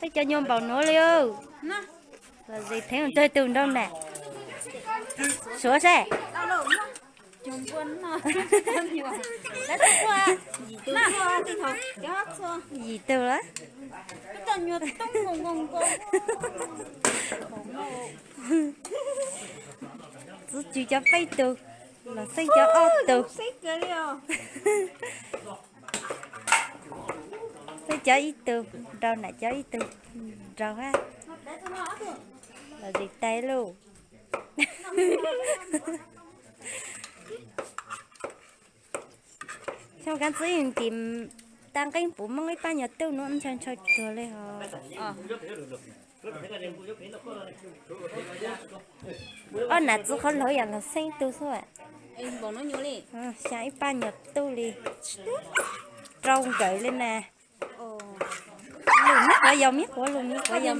Peb cov nyuag npaum nuav li. Los zis theeb ntawg tug nraug nam. Suav saib. Yim tug lawm. Txwv cws cov peb tug, Los Xeeb cov ob tug. Xeeb cov ib tug, nraug nam cov ib tug, nraug hab. Los zis tais lauj. Xyoo kav ntxwv tim tag nqeeb puv moob ib pab nyuag tub nuav ntshaw ntshaw tuag li hos. Ob nam txwv qhov laug yam Los Xeeb tug xwb. Xyaa ib pab nyuag tub li, rau nkawm li na. Lug miv quav yaus, miv quav lug miv quav yaus.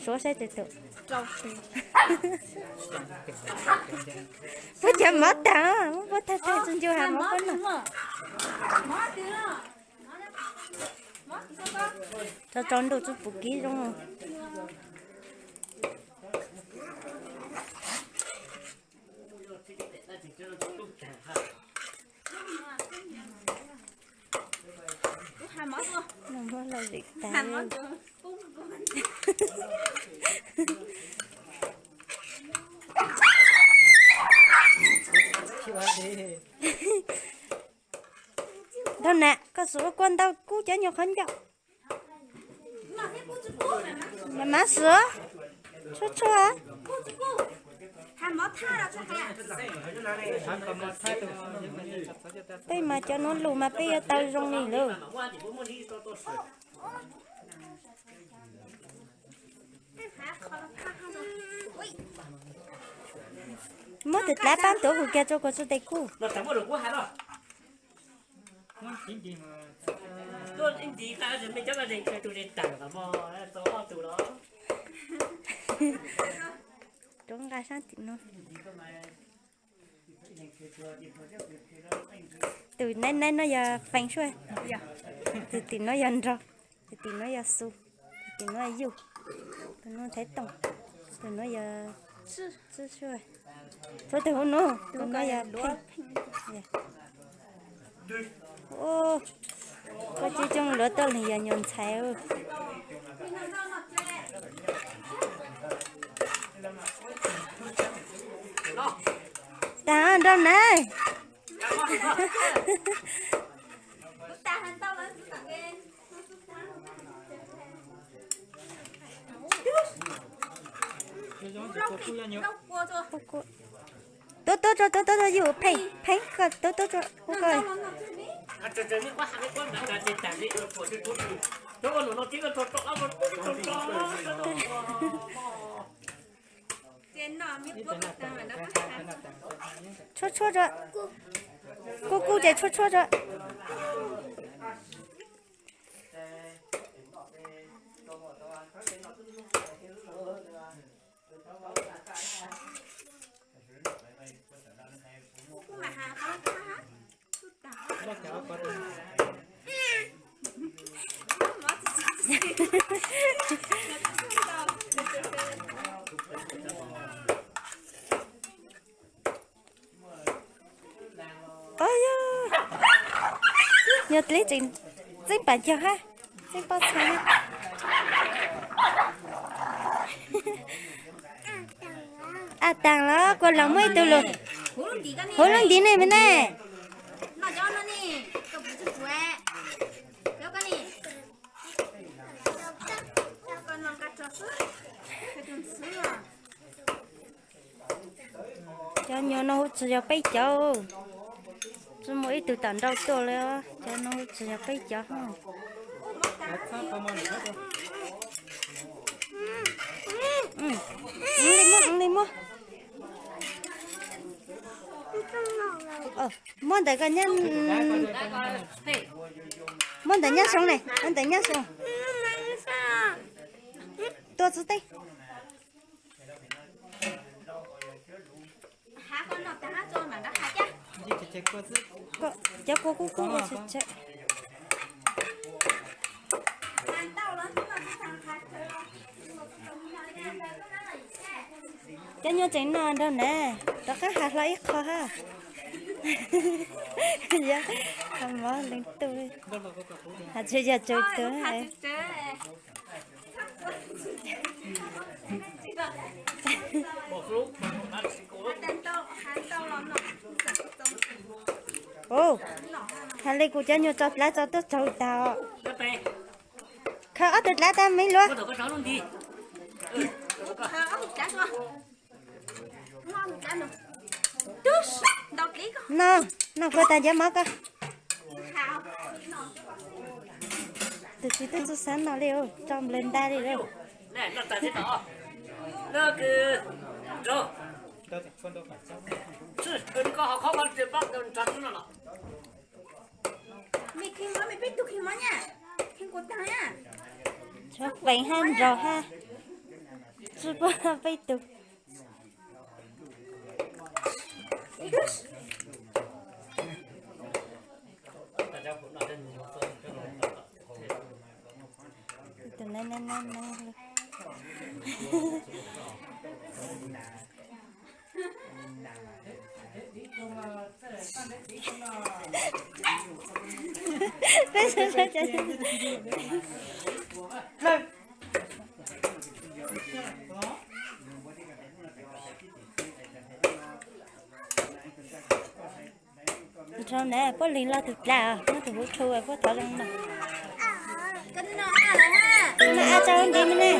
Suav saib tus tus. Puab cov mov taag, muab puab tag tag tsi ncu has mov puab noj. Tso tso ntuj tsi pum kiv zoo. Muab laj zim tag. Nraug nam, koj xub ua kua ntau kub cov nyuag qhov ncauj. Mav xwb, tshuab tshuab. Peb mas cov nuav lug mas peb yuav tau zoo li lawm. Muab tus dlav pab tuav kuv kiag rua kuv txug tes kuj. Rov nqa sab tim no. Tus naib naib no yog fees suaj, tus tim no yog nraug, tus tim no yog xu, tus tim no yog yuj, tus no thaiv tooj, tus no yog tswb suaj, tshuav tus huv nuav, tus no yog pheej. Koj coob coob luav tuaj leeg yog nyuas ntxhais. Taag nraug nam. Tuab tuab rua, tuab tuab rua, yuj pheej pheej koj, tuab tuab rua kuv koj. Tshuab tshuab rua, kuj kuj ces tshuab tshuab rua. Yog dleb tseem txeeb pam caug hab, txeeb pob txha hab. A taag los kua laag muaj ib tug lug. Huv lub ntiv ne me ne. Cov nyuas no huv tsis yog peb cov, tsis muaj ib tug tam nrau tuaj li. Cov no huv tsis yog peb cov. Li muab, li muab. Muab ntawm koj nyab, muab ntawm nyab soo ne, muab ntawm nyab soo. Tua txug teb. Cov kua kuj kub ua tse. Cov nyuag tseem no nraug na, rov qab has hlo ib qho ha. Yog, mob leej twg, has tsis yog tsaws tus. Ua, has li kuv cov nyuag tso dlav tso tuaj tsaug tag. Khaws ob tug dlav tag me luaj. No, no kuv tag ncav mov ko. Tus tsis twb txawj xav no li, tso nplawg nta li lawm. Tshuav feem hab nrog hab, tshuav peb tug. Nrog na puab leeg los tus dlav, muab tus huv rhu puab thov zoo no. No a tso nti me ne.